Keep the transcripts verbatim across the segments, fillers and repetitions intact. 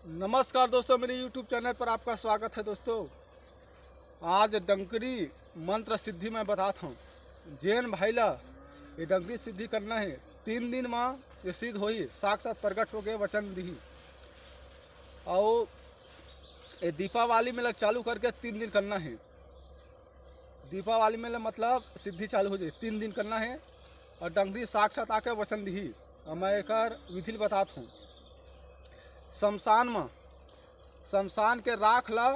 नमस्कार दोस्तों, मेरे YouTube चैनल पर आपका स्वागत है। दोस्तों, आज डंकरी मंत्र सिद्धि मैं बतात हूँ। जेन भाई ला ये डंकरी सिद्धि करना है, तीन दिन में ये सिद्ध होही, साक्षात प्रकट होके वचन दिही। और ये दीपावली में ला चालू करके तीन दिन करना है। दीपावली में ला मतलब सिद्धि चालू हो जाए, तीन दिन करना है। और डंकरी साक्षात आके वचन दिही। और मैं एकर विधि ल बतात हूँ। शमशान में, शमशान के राख ला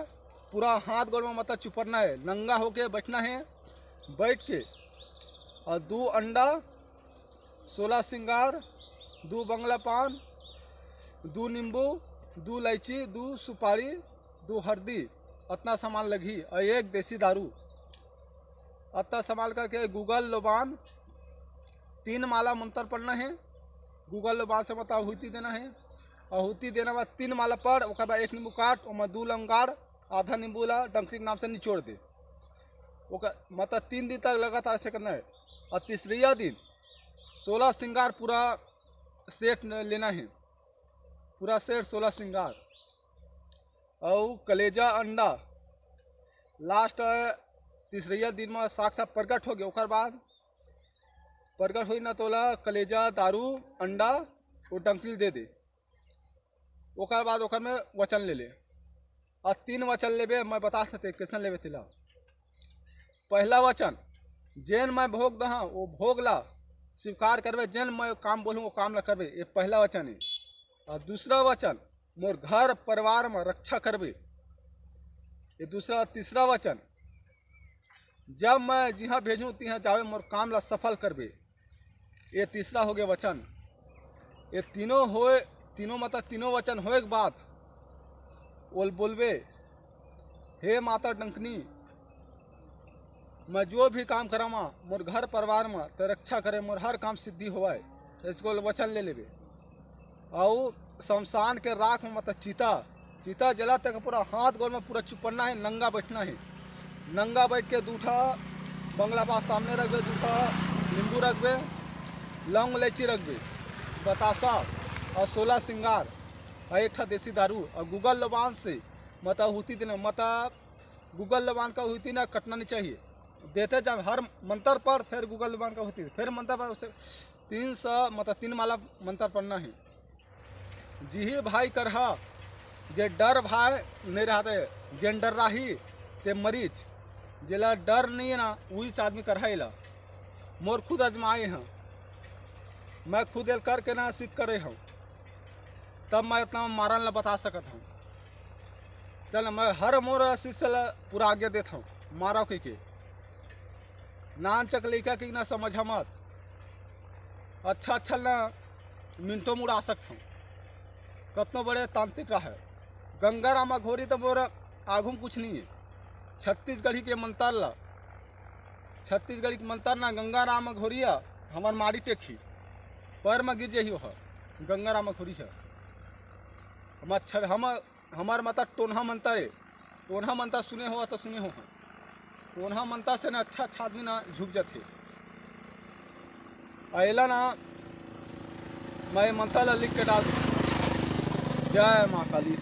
पूरा हाथ गोड़ में मतलब चुपड़ना है, नंगा होके बैठना है। बैठ के और दू अंडा, सोलह सिंगार, दू बंगला पान, दू नींबू, दू इलायची, दू सुपारी, दू हरदी, अतना सामान लगही। और एक देसी दारू, अतना सामान करके गुगल लोबान तीन माला मंत्र पढ़ना है। गुगल लोबान से मतलब आहुति देना है। आहुति देना बाद तीन माला पढ़, ओकर बाद एक नींबू काट, ओमा दू लौंग गाड़, आधा नींबू ला डंकरी के नाम से निचोड़ दे। ओकर मतलब तीन दिन तक लगातार ऐसे करना है। और तीसरिया दिन सोलह सिंगार पूरा सेट न-, लेना है, पूरा सेट सोलह सिंगार। और कलेजा अंडा लास्ट तीसरिया दिन में साक्षात प्रकट हो गया। ओकर बाद प्रकट होई ना तोला कलेजा, दारू, अंडा वो डंकरी दे दे। ओकर बाद ओकर में वचन ले ले। और तीन वचन लेबे, मैं बता सकते कैसन लेबे तेला। पहला वचन, जेन मैं भोग दहा वो भोग ला स्वीकार करबे, जेन मैं काम बोलूँ वो काम ला करबे, ये पहला वचन है। और दूसरा वचन, मोर घर परिवार में रक्षा करबे, ये दूसरा। तीसरा वचन, जब मैं जिहाँ भेजूँ तिहाँ जावे, मोर काम ला सफल करबे, ये तीसरा हो गया वचन। ये तीनों होए, तीनों मतलब तीनों वचन होए के बाद ओल बोलबे, हे माता डंकनी, मैं जो भी काम करामा मोर घर परिवार में तो रक्षा करे, मोर हर काम सिद्धि होवाए, इसको वचन ले लेबे। और शमशान के राख में मतलब चिता, चिता जला तक पूरा हाथ गोड़ में पूरा चुपड़ना है, नंगा बैठना है। नंगा बैठ के दू ठा बंगला पास सामने रखबे, दू ठा नींबू रखबे, लौंग इलायची रखबे, बतासा और सोलह सिंगार और एक ठा देसी दारू और गुगल लोबान से मतलब आहुति देना, मतलब गुगल लोबान का आहुति ना कटना नहीं चाहिए। देते जब हर मंत्र पर फिर गुगल लोबान का आहुति, फिर मंत्र पर उसे तीन सौ मतलब तीन माला मंत्र पढ़ना है। जिही भाई करहा, जे डर भाई नहीं रहते, जेन डर राही ते मरीच, जेला डर नहीं है ना, उहीच आदमी करहा एला। मोर खुद आजमाए हैं, मैं खुद एल करके ना सिद्ध करे हूँ, तब मैं इतना मारन ला बता सकत हूँ। चल, मैं हर मोर शिष्य ला पूरा आज्ञा देत हूँ, मारो कहि के। नान चक लइका के ना समझा मत, अच्छा अच्छा ना मिनटो में उड़ा सकत हूँ। कतनो बड़े तांत्रिक रहे, गंगा राम अघोरी तो मोर आगू में कुछ नहीं है। छत्तीसगढ़ी के मंतर ला, छत्तीसगढ़ी के मंतर ना गंगा राम अघोरिया हमार मारी टेकही, पैर में गिर जही ओह गंगा राम अघोरी है। हम अच्छा, हम, हमार माता टोनहा मंतर है, टोनहा मंतर सुने हो तो सुने हो, टोनहा मंतर से ना अच्छा अच्छा आदमी ना झुक जाथे। अइला ना मैं मंतर ला लिख के डाल दूँ। जय माँ काली,